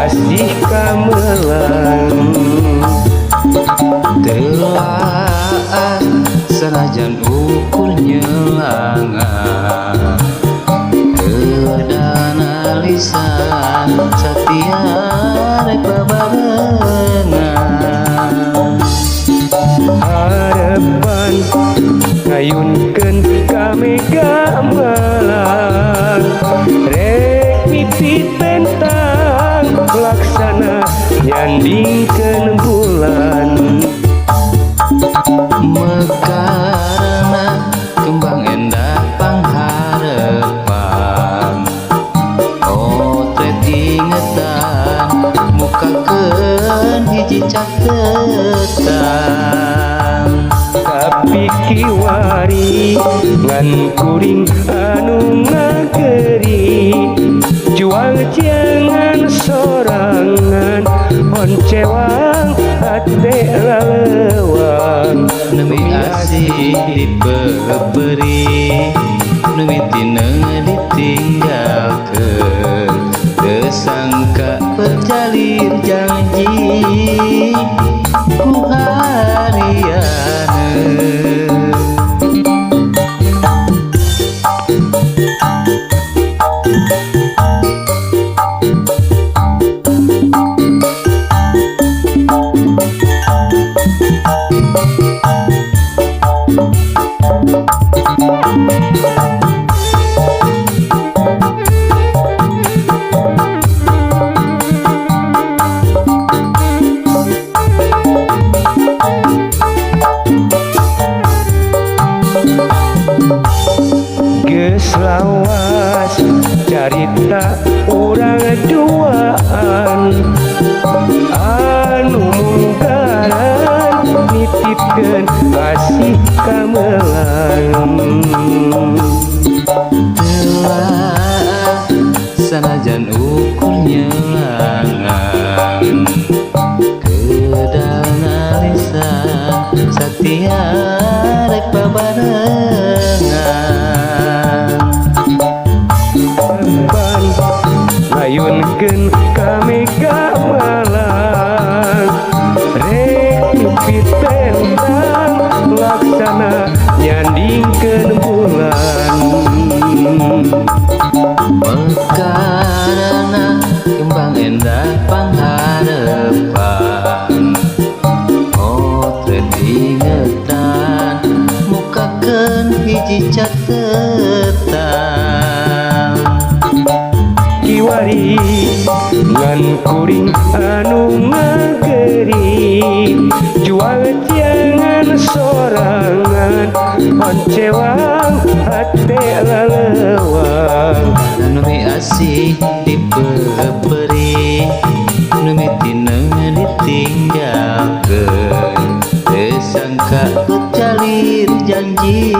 Asih kamelang. Telaah sanajan ukur nyelangan, kedana lisan satia rek babarengan. Harapan ngayunkeun ka mega malang, rek mimpi tentang laksana nyandingkeun bulan. Mekarna kembang endah pangharepan, potret ingetan mukakeun hiji catetan. Tapi kiwari ngan kuring anu ngageri, juang jangan sorangan, honcewang hate lalewang. Nemi asih dipeperi, nemi tineu ditinggalkeun, teu sangka berjalir janji ku harianeun. Geus lawas carita urang duaan, anu munggaran nitipkeun asih kamelang. Telaah sanajan ukur nyelangan, kedana lisan satia rek babarengan. Ban ngayunkeun ka mega malang, rek mimpi tentang laksana nyandingkeun bulan. Mekarna kembang endah pangharepan, potret ingetan mukakeun hiji catetan. Kiwari ngan kuring anu ngageri, juang jangan sorangan, honcewang hate lalewang. Numi asih dipeperi, numi tineu ditinggalkeun, teu sangka berjalir janji.